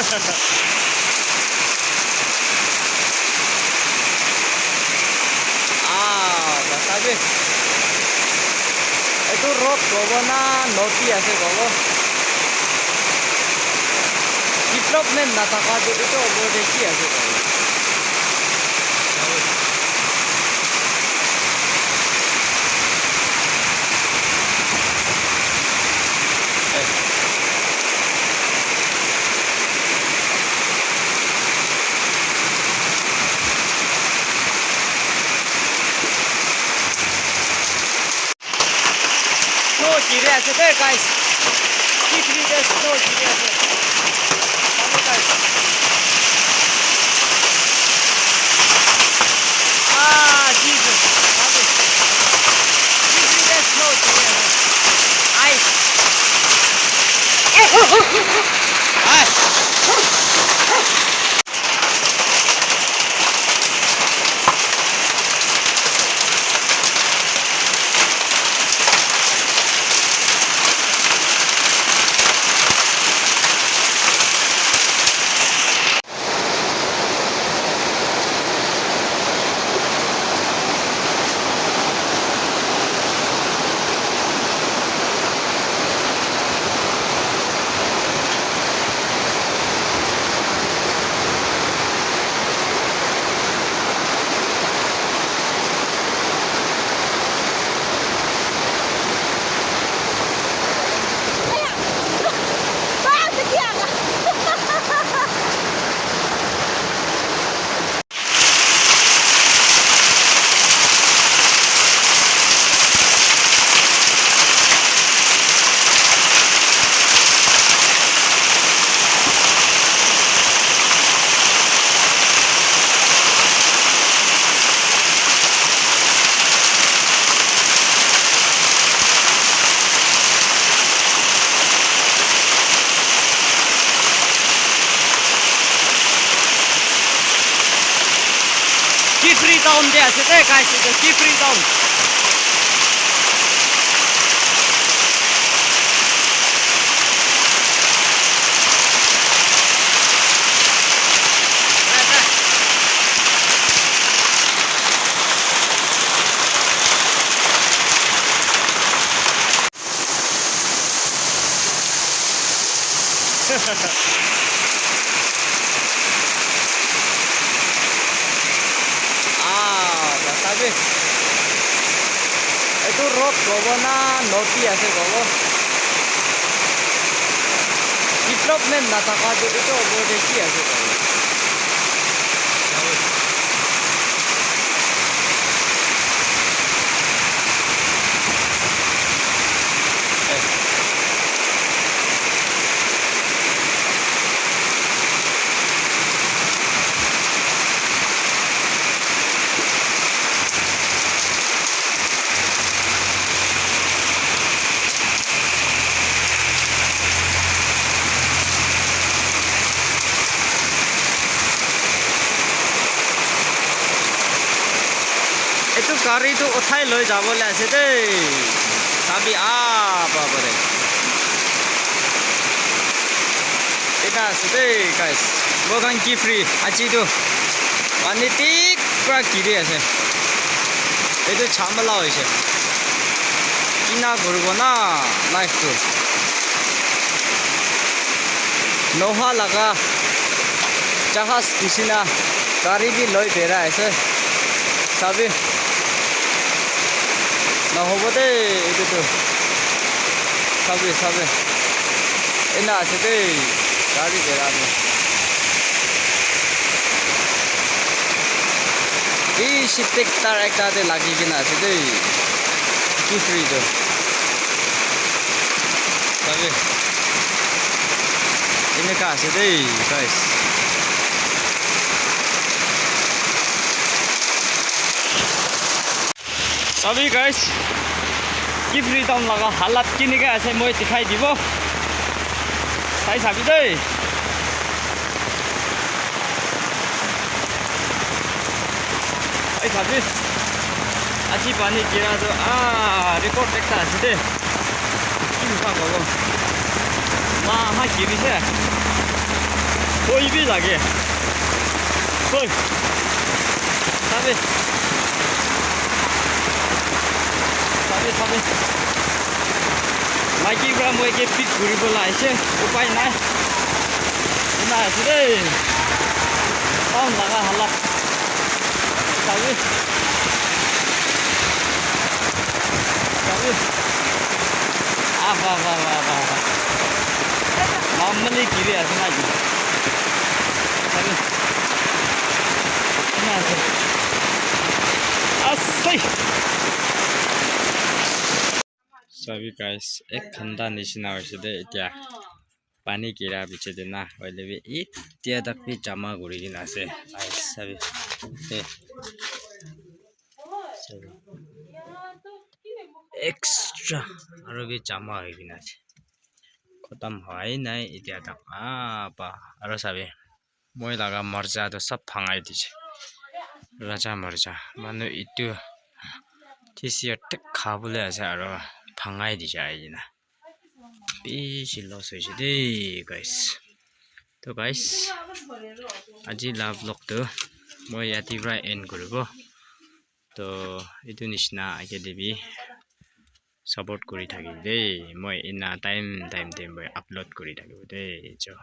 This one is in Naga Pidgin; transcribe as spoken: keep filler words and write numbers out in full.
Ah, bata bi. Etu road kobo na nodi ase kobo. Development na thaka tu etu opor te ki ase kobo. Snow giri ase de, guys. Ki giri de snow giri ase. Sabi, guys. Ah, Jesus. Sabi. Ki giri de snow giri ase. Ice. Ice. Kiphire town te ase de, guys, etu Kiphire town. Ah, bata bi. Etu road kobo na nodi ase kobo. Development na thaka tu etu opor te ki ase kobo. Etu gari tu uthai loi jabo le ase de. Sabi ah, baba re. Eta ase de, guys. Moi khan Kiphire aji tu pani thik pura giri ase. Etu jhamela hoise. Kina koribo na life tu. Loha laga jahaj nisina gari bi loi berai ase. Sabi. Nahobo de etu tu. Sabi, sabi. Ena ase de gari berai ase. Bishi thik tar ekta te lagi kena ase de. Kiphire tu. Sabi. Eneka ase de, guys. Sabi, guys. Kiphire town laga halat kineka ase moi dikhai dibo. Sai sabi de. Sai sabi. Aji pani gira tu, ah, record ekta ase de. Kineka kobo. Maha girise. Koi bi lage. Koi. Sabi. Sabi, sabi. Maiki pra moi ke pick kuri bola aise. Upai nai. Ena ase de. Town laga halat. Sabi. Sabi. Ah, ba, ba, ba, ba, ba. Mamali kiri ase na ki. Sabi. Ena ase. Asai. Sabi guys, ek ghanta nishina hoise de etia. Pani gira piche de na, hoile bi etia tak bi jama kuri kena ase. Guys, sabi. Eh. Sabi. Extra. Aro bi jama hoi kena ase. Khotom hoi nai etia tak. Ah, ba. Aro sabi. Moi laga marcha toh sab bhangai dise. Raja marcha. Manu etu T C R thik khabole ase aro bhangai dise ahi kena. Bishi loss hoise de, guys. To guys, aji la vlog tu moi yate pra end kuribo. To etu nishina age de bi support kuri thaki de. Moi ena time time te moi upload kuri thakibo de. Jo.